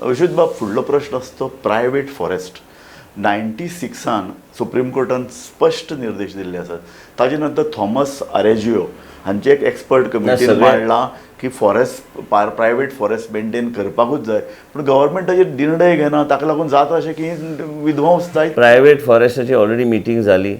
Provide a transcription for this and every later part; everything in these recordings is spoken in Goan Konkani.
अभिजित बाब, फुडलो प्रश्न आसा तो प्रायवेट फॉरेस्ट. 96 सुप्रीम कोर्टान स्पश्ट निर्देश दिल्ले आसात. ताजे नंतर थॉमस आरेजियो हांचे एक एक्सपर्ट कमिटीन मांडलां की फॉरेस्ट, प्रायवेट फॉरेस्ट मेंटेन करपाकूच जाय, पूण गव्हर्मेंट ताजेर निर्णय घेना. ताका लागून जाता अशें की विध्वंस जायत. प्रायवेट फॉरेस्टाची ऑलरेडी मिटींग जाली.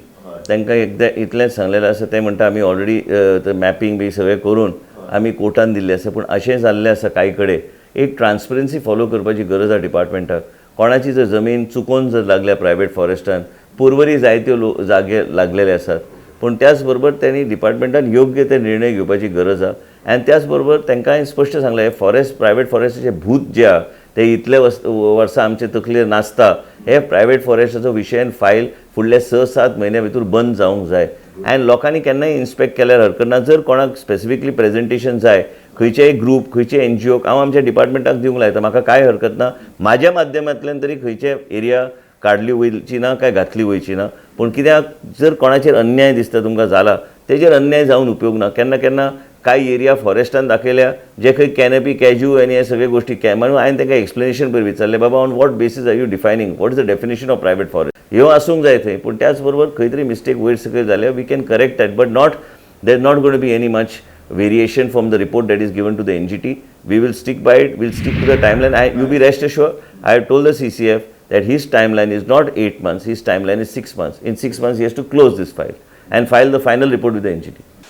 तांकां एकदां इतलेंच सांगलेलें आसा. ते म्हणटा, आमी ऑलरेडी मॅपिंग बी सगळें करून आमी कोर्टान दिल्लें आसा. पूण अशें जाल्लें आसा, कांय कडेन एक ट्रान्सपरन्सी फॉलो करपाची गरज आसा डिपार्टमेंटाक. कोणाची जर जमीन चुकोन जर लागल्या प्रायवेट फॉरेस्टान, पुर्वरी जायत्यो लो जागे लागलेले आसात. पूण त्याच बरोबर त्यांनी डिपार्टमेंटान योग्य ते निर्णय घेवपाची गरज आसा. आनी त्याच बरोबर तांकां हांवें स्पश्ट सांगलें, हे फॉरेस्ट, प्रायवेट फॉरेस्टाचें भूत जें आहा ते इतले वर्सां आमचे तकलेर नाचता. हे प्रायवेट फॉरेस्टाचो विशयान फायल फुडले 6-7 म्हयन्या भितर बंद जावंक जाय. आनी लोकांनी केन्नाय इन्स्पेक्ट केल्यार हरकत ना. जर कोणाक स्पेसिफिकली प्रेजेंटेशन जाय, खंयचेय ग्रूप, खंयचे एनजीओक, हांव आमच्या डिपार्टमेंटाक दिवंक लायता. म्हाका कांय हरकत ना. म्हाज्या माध्यमांतल्यान तरी खंयचे एरिया काडली वयची ना, काय घातली वयची ना. पूण कित्याक, जर कोणाचेर अन्याय दिसता तुमकां जाला, तेजेर अन्याय जावन उपयोग ना. केन्ना केन्ना कांय एरिया फॉरेस्टान दाखयल्या, जे खंय कॅनपी, कॅज्यू आनी हे सगळे गोश्टी. म्हणून हांवें तांकां एक्सप्लेनेशन पळय विचारलें, बाबा, on what basis are you defining, what is the definition of private forest? ह्यो आसूंक जाय थंय. पूण त्याच बरोबर खंय तरी मिस्टेक वयर सकयल जाल्यार we can correct that, but not there not gonna be any much variation from the report that is given to the NGT. We will stick by it, we'll stick to the timeline. You be rest assured, I have told the CCF that his timeline is not 8 months, his timeline is 6 months. In 6 months, he has to close this file and file the final report with the NGT.